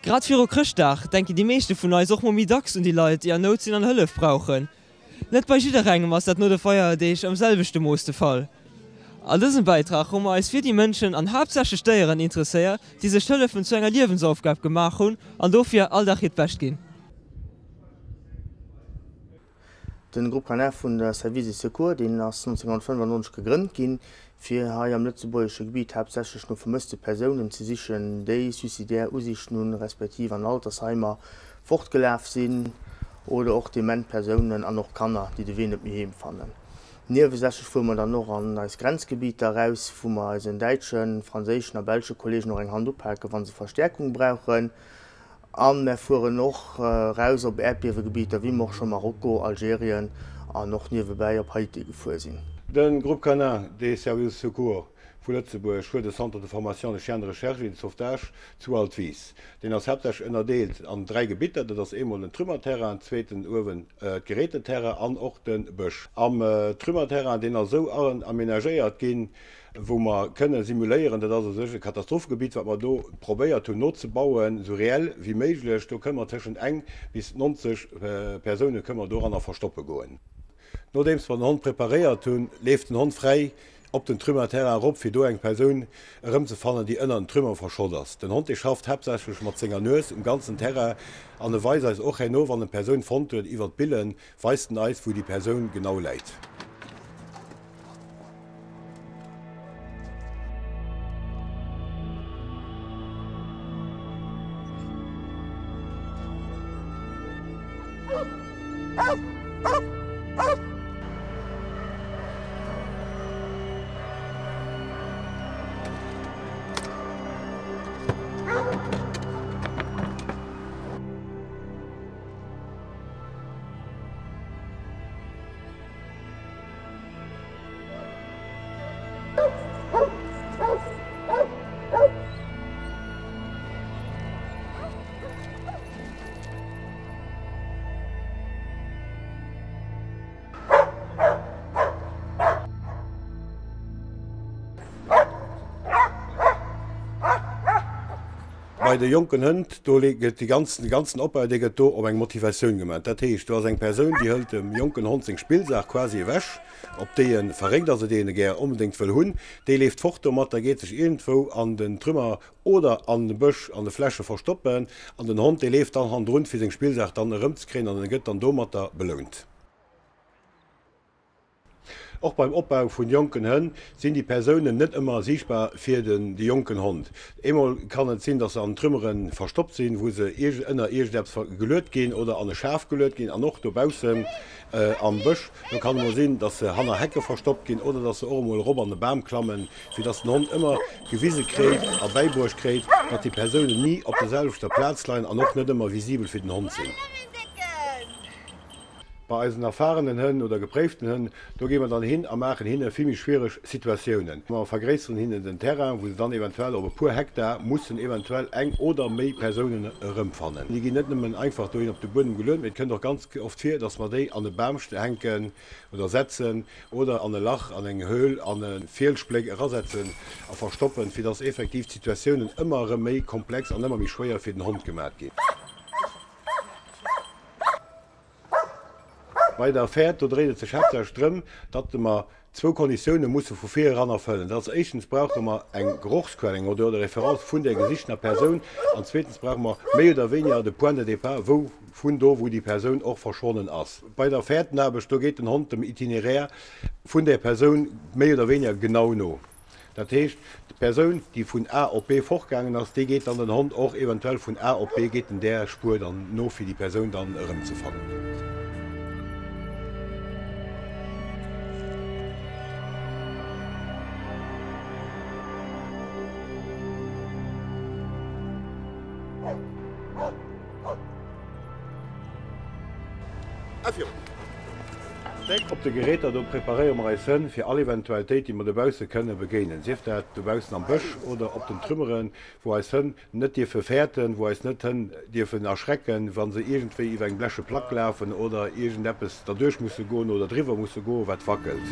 Grad viru Chrëschtdag denken déi meeschte vun eis och mol méi dacks un déi Leit, déi an Nout sinn an Hëllef brauchen. Net bei jidderengem ass dat no de Feierdeeg am selwechte Mooss de Fall. An dësem Bäitrag hu mer eis fir déi Mënschen an haaptsächlech Déieren interesséiert, déi sech d'Hëllefen zu enger Liewensaufgab gemaach hunn an dofir all Dag hiert Bescht ginn. Den Groupe Canin vun der Service des Secours, deen ass 1995 gegrënnt ginn, fir hei am lëtzebuergesche Gebiet haaptsächlech no vermësste Persounen ze sichen, déi suicidaire Usiichten hunn, respektiv an Altersheimer fortgelaf sinn, oder och dement Persounen an och Kanner, déi de Wee net méi heem fannen. Niewesächlech fuere mer dann och an eis Grenzgebieter eraus, wou mer eisen däitschen, franséischen a belsche Kollegen och eng Hand upaken, wa se Verstäerkung brauchen. A mär fueren och raus op Äerdbiewegebieter, wéi mer och scho Marokko, Algerien an och niewebäi op Haiti gefuer sinn. De Groupe Canin des Services de Secours vu Lëtzebuerg huet e Centre de formation de chiens de recherche et de sauvetage zu Altwis. Deen ass haaptsächlech ënnerdeelt an 3 Gebitter, dat ass eemol den Trümmerterrain, zweeten uewen d'Geräteterrain an och de Bësch. Am Trümmerterrain, deen ass esou amenagéiert ginn, wou mer kënne simuléieren, dat ass u sech e Katastrophegebitt, wat mer do probéiert hunn nozebauen, esou reell wéi méiglech. Do kënne mer tëschent eng bis 90 Persoune kënne mer doranner verstoppe goen. Nodeems mer den Hond preparéiert hunn, leeft den Hond fräi op den Trümmerterrain erop, fir do eng Persoun erëmzefannen, déi ënner den Trümmer verschott ass. Den Hond, dee schafft haaptsächlech mat senger Nues um ganzen Terrain an e weist eis och herno, wann en d'Persoun fonnt huet, iwwer d'Billen, weist en eis, wou déi Persoun genau läit. Bei de jonken Hënn, do gëtt de ganzen Opbau, dee gëtt do op eng Motivatioun gemaach. Dat heescht, do ass eng Persoun, déi hëlt dem jonken Hond seng Spillsaach quasi ewech, op déi e verréckt ass, déi en gär onbedéngt wëll hunn. Dee leeft fort domatter, geet sech iergendwou an den Trümmer oder an de Bësch an de Fläsche verstoppen an den Hond, dee leeft dann hannendrun, fir seng Spillsaach dann erëmzekréien an e gëtt dann domatter belount. Och beim Opbau vun jonken Hënn sinn déi Persounen net ëmmer siichtbar fir den de jonken Hond. Eemol kann et sinn, dass se an Trümmere verstoppt sinn, wou se ënner iergendeppes geluet ginn oder an e Schaf geluet ginn an och dobaussen am Bësch. Do kann emol sinn, dass se hanner Hecke verstoppt ginn oder dass se och emol erop an e Bam klammen, fir dass den Hond ëmmer gewise kréit a bäibruecht kréit, datt déi Persounen ni op der selwechter Plaz leien an och net ëmmer visibel fir den Hond sinn. Bei eisen erfahrenen Hënn oder gepréiften Hënn, do gi mer dann hin a maachen hinne vill méi schwiereg Situatiounen. Mer vergréisseren hinnen den Terrain, wou se dann eventuell op e puer Hektar mussen eventuell eng oder méi Persounen erëmfannen. Déi ginn net nëmmen einfach dohin op de Buedem geluet, mee et kënnt och ganz oft vir, dass mer déi an e Bam hänken oder setzen oder an e Lach, an eng Höhl, an e Fielsspléck erasetzen a verstoppen, fir dass effektiv d'Situatiounen ëmmer erëm méi komplex an ëmmer méi schwéier fir den Hond gemat ginn. Bei der Fäert, do dréit et sech haaptsächlech drëm, datt mer zwou Konditioune musse vu vir eran erfëllen. Dat ass, éischtens brauche mer eng Gerochsquell, eng Odeur de référence vun där gesichtener Persoun, an zweetens brauche mer méi oder wéiniger de Point de départ, wou, vun do, wou déi Persoun och verschwonnen ass. Bei der Fäertenaarbecht, do geet den Hond dem Itinéraire vun där Persoun méi oder wéiniger genau no. Dat heescht, d'Persoun, déi vun A op B fortgaangen ass, déi geet dann den Hond och eventuell vun A op B, geet en där Spuer dann no, fir déi Persoun dann erëmzefannen. A virun! Op de Geräter do preparéiere mer eis Hënn fir all Eventualitéit, déi mer dobausse kënne begéinen, sief dat dobaussen am Bësch oder op den Trümmeren, wou eis Hënn net dierfe fäerten, wou eis net Hënn dierfen erschrecken, wa se iergendwéi iwwer eng bleche Plack lafen oder iergendeppes derduerch musse goen oder driwwer musse goen, wat wackelt.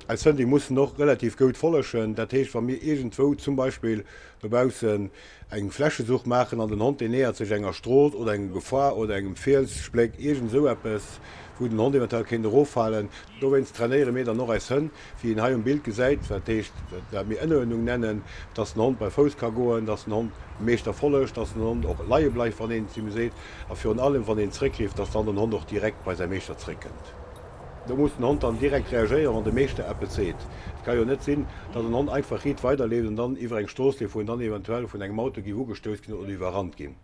Eis Hënn, déi mussen och relativ goud follegen. Dat heescht, wa mir iergendwou zum Beispill dobaussen eng Flächesuch maachen an den Hond, deen nähert sech enger Strooss oder engem Gefoire oder engem Fielsspléck, iergend esou eppes, wou den Hond eventuell kéint eroffalen. Dowéinst trainéiere mir dann och eis Hënn, wéi een hei um Bild gesäit, wat heescht, wat mir Ënneruerdnung nennen, dass den Hond bei Fouss ka goen, dass den Hond dem Meeschter follegt, dass den Hond och leie bleift, wann een zu him seet, a virun allem, wann een zréckrifft, dass dann den Hond och direkt bei säi Meeschter zréckkënnt. Do muss den Hond dann direkt reagéieren, wann de Meeschter eppes seet. Et ka jo net sinn, datt en Hond einfach riit weiderleeft an dann iwwer eng Strooss leeft, wou en dann eventuell vun engem Auto géif ugestouss ginn oder iwwerrannt ginn.